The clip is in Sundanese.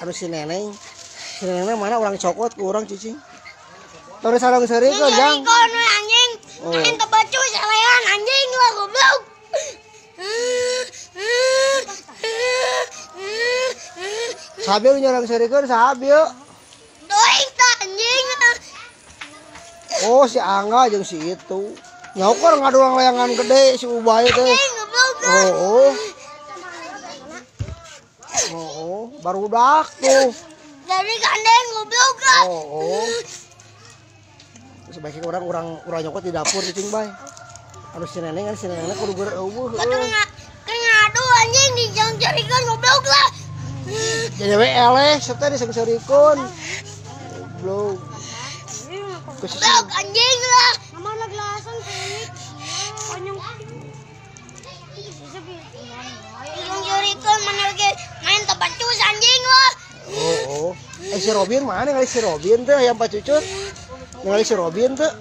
Anu si Neneng. Si Neneng mana orang cokot ku urang cicing. Tong sareng seurikeun jang. Anjing. Oh. Main tebacu salean anjing lah goblok. Sabi nyarang seurikeun saha bieu? Doing tah anjing. Oh si Angga jeung si itu. Nyokor ngaduang layangan gede si Ubay teh. Anjing goblok. Oh. Oh, barudak tuh. Dari gandeng goblok lah. Oh. Sebaiknya orang nyokot di dapur cicing bay. Anu si Neneng kan si Neneng kudu geura eueuh. Batur ngadu anjing dijangjarikeun goblok lah. Jadi we eleh sete diseungseurikeun. Goblok. Goblok anjing lah. Mana gelasan ini? Konyong. Dijangjarikeun mana lagi main tebacus anjing lah. Oh. Si Robin mana ngali si Robin teh yang Pak Cucut? Ngali si Robin teh.